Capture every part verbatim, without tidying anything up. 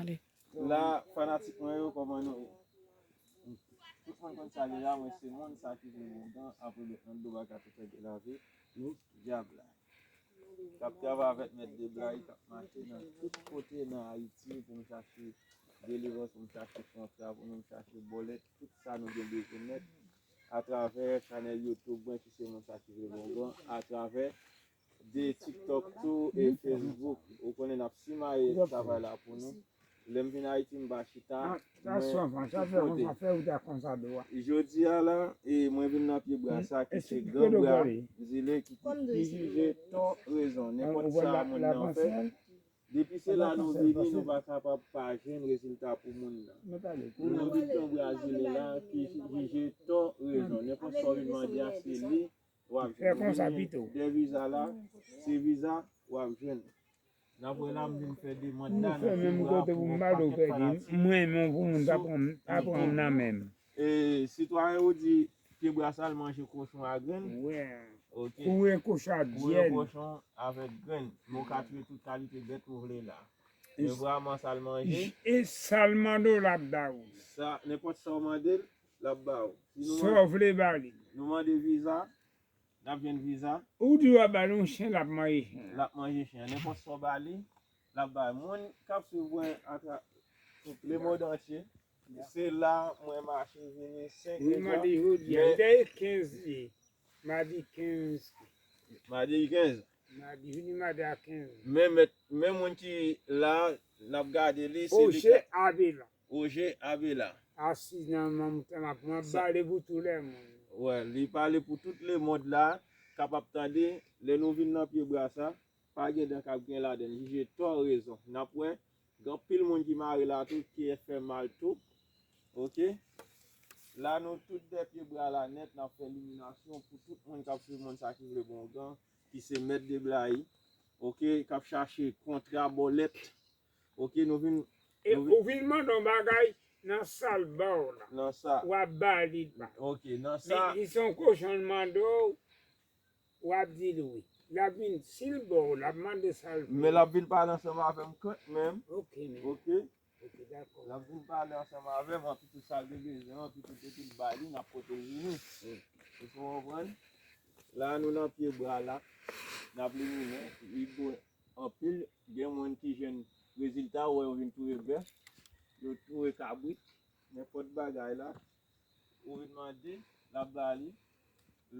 Ale. La, fanatik mwen yo, kòman nou ye? Tout moun konn sa li la, mwen se moun sa ki vle bongan, apre bèt nan dlo baka tout fè de lave, dyab la. K ap travay avèk mèt de blay, k ap mache nan tout kote nan Ayiti pou m chache delivrans, pou m chache kontra, pou m chache bòlèt, tout sa nou gen bezwen nèt atravè chanèl YouTube mwen ki se moun sa ki vle bongan, atravè de TikTok tou e Facebook. Ou konnen n ap simaye travay la pou nou. Lè m vin Ayiti, m pa chita, mwen sou kote. Jodi a la, e mwen vin nan pye bra sa ki se gran bra zile ki, ki jije tò rezon. Nenpòt sa moun nan fè, depi se la nou vini, nou pa kapab pa jwenn rezilta pou moun nan. Pou moun ki pran bra zile la, ki jije tò rezon. Nenpòt sa w vin mande a, se li w ap jwenn. Ou vin de viza la, se viza w ap jwenn. N ap wè la, m vin fè demann la nan pye bra pou yon pakèt fanatik. Mwen menm pou moun pa pran, pa pran nan men m. E, sitwayen ou di pye bra sa l manje kochon a grenn? Wi. Ok. Kouri kochon a dyèn. Kouri kochon avèk grenn. Men w ka tiye tout kalite bèt ou vle la. Men vrèman sa l manje. E sa l mande w l ap ba ou. Sa, nenpòt sa w mande l, l ap ba ou. Sa w vle ba li. Nou mande viza, n ap jwenn viza. Ou di w ap ba l yon chen, l ap manje chen. L ap manje chen. Nenpòt sa w ba li, l ap ba l. Moun k ap swiv mwen atra-, lemonn antye, se la mwen mache vini senk jou. Mwen mande jodi a, dèyè kenz li ye. Madi kenz. Madi kenz. Madi, vini madi a kenz. Men mèt, men moun ki la, n ap gade li, se li Oje Abela. Oje Abela. Asiz nan manm tan ap, mwen ap pale pou tout lèmonn. Wè, li pale pou tout lemonn la, k ap ap tande, lè nou vin nan pye bra sa, pa gen dan k ap gen ladan l, jije tò rezon. N ap wè, gen anpil moun ki mare la tou, ki fè mal tou. Ok? La nou tout de pye bra la nèt, n ap fè liminasyon pou tout moun k ap swiv moun sa ki vle bongan, ki se mèt de blayi. Ok? K ap chache kontra bòlèt. Ok, nou vin, e nou vin ou vin mande yon bagay nan sa l ba w la. Nan sa. W ap ba li pa. Ok, nan sa. Men li se yon kochon l mande w, w ap di l wi. L ap vin, si l ba w, l ap mande sa l vle. Men l ap vin pale ansanm avè m kanmenm. Ok, men. Ok. Ok, dakò. L ap vin pale ansanm avè m, anpi tout sa l te bezwen, anpi tout depi l ba li, n ap pote l vini. Wi. Ou konprann? La, nou nan pye bra la, n ap liminen, li bon anpil. Gen moun ki jwenn rezilta, ou wè yo vin touye bèf, yo touye kabrit, nenpòt bagay la. Ou vin mande, l ap ba li.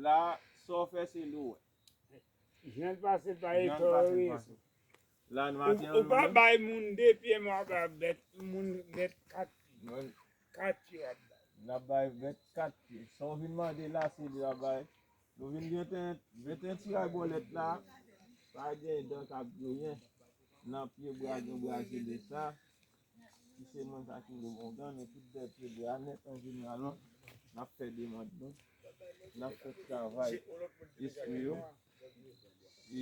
La, sa w fè, se li w wè. Jan l pase pa etò rezon. La, nou maten an, ou pa bay moun de pye, men w ap bay bèt, moun bèt kat pye. Kat pye w ap bay. N ap bay bèt kat pye. Sa w vin mande la, se li w ap bay. Nou vin gen ten, gen ten tiray bòlèt la. Pa gen dan k ap griyen. Nan pye bra, gen bra zile sa. Si se moun sa ki vle bongan, nou tout de pye bra nèt an jeneral, non? N ap fè demann nou. N ap fè travay espri yo. E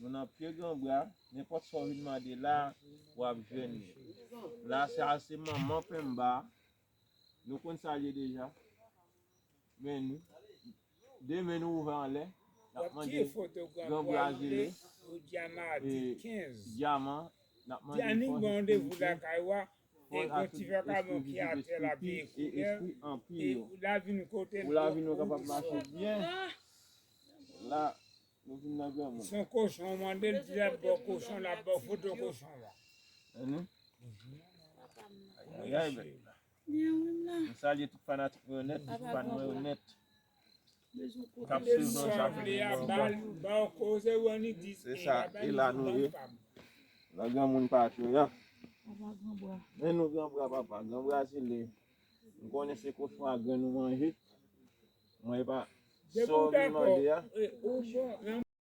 nou nan pye gran bra, nenpòt sa w vin mande la, w ap jwenn li. La, sa se manman penba. Nou konn sa l ye deja. Men nou, de men nou ouvè anlè, n ap mande gran bra zile, e dyaman, n ap mande fòs espiritik, espiritik, espiritik, e espri anpi yo. Pou lavi nou kapab mache byen. La, nou vin nan granmoun. Se yon kochon, w mande l, di l ap ba w kochon, l ap ba w foto kochon la. Ayayay, bèt la. M salye tout fanatik mwen yo nèt, tout fan mwen yo nèt. K ap swiv nou chak jou. Se sa, e la nou ye. Nan granmoun pa cho ya. Men nou gran bra papa, gran bra zile. M konnen se kochon a grenn ou manje. Mwen e pa sa w vin mande a.